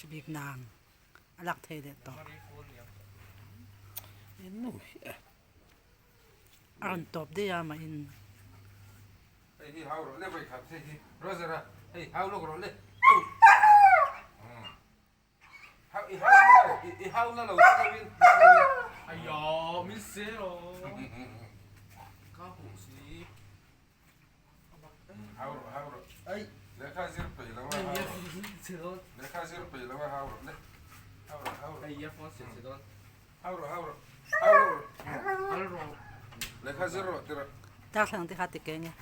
Hre bik nang a lak thei leh tawh. A rawn tawp daih a mah in. Hei hi hau rawh le vawi khat hei hi Roger a hei hau lawk rawh le hau i hau na lo i hau na lo na lo in Aiyo min se lo ka huh si Hau rawh hau rawh ai lehkha zir peih lo a hau rawh lehkha zir peih lo a hau rawh le hau rawh hau rawh hei earphone se se dawn hau rawh hau rawh hau rawh hal rawh lehkha zir rawh ti rawh Darthlalang te kha ti ke nge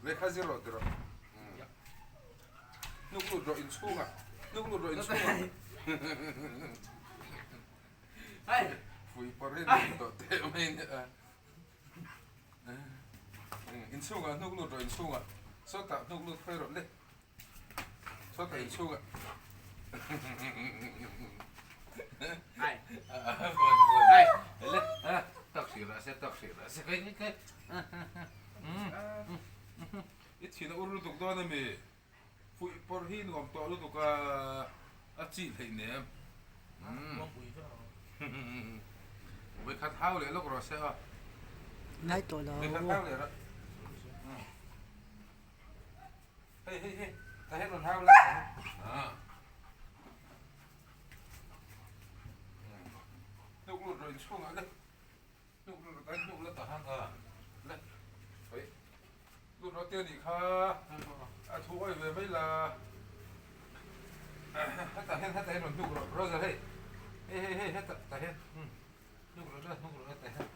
lehkha zir rawh ti rawh hnuk lut rawh inchhungah hnuk lut rawh inchhungah Fui pawr hi nuam tawh teh mai a nia. Inchhungah hnuk lut rawh inchhungah. Sawtah hnuk lut khawi rawh le. Sawtah inchhungah. Ai. Ai. Le. Tak hrih rawh se tak hrih rawh se kai kai kai. I thin a ur lutuk dawn ami. Fuih pawr hi nuam tawh lutuk a, a chih hleih nem. Vawikhat hau leh lawk rawh se aw. Ngai tawh lo. Vawikhat hau leh rawh. Hei hei hei, ta hian rawn hau la. Hnuk lut rawh inchhungah le. Hnuk lut rawh, hnuk la ta han a. Le. Hei. Lut rawh te a nih kha, a thu awih ve mai la. Hetah hian hetah hian rawn hnuk rawh Roger hei hei hei hei hetah tah hian hnuk rawh la hnuk rawh hetah hian.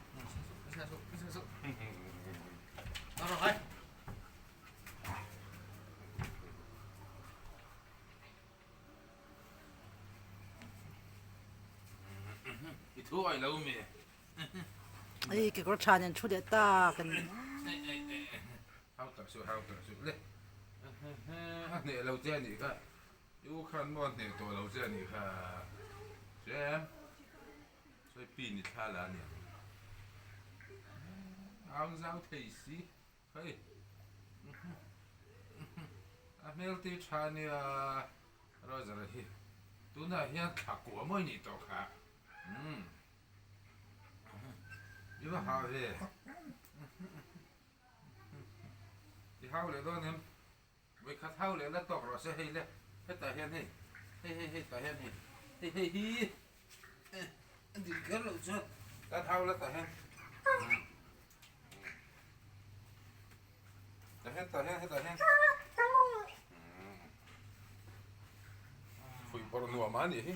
I thu awih lo mi. Hei kekawr tha nen thu leh tak a ni. Hau tak suh hau tak suh le. A hneh lo che a nih kha. I u khan maw a hneh tawh lo che a nih kha. Hre em? Sawi pi ni thla la a nia. Au zau thei si. Hei. A hmel te tha a nia. Roger hi tunah hian thla kua mawi nih tawh kha. Umm. I va hau ve. I hau leh dawn em? Vawikhat hau leh la tawk rawh se hei le. Hetah hian hei. Hei hei hei tah hian hei. Hei hei hi. A dik kher loh chuan kan hau la tah hian. Tah hian tah hian hetah hian. Fuihpawrh nuam a nih hi.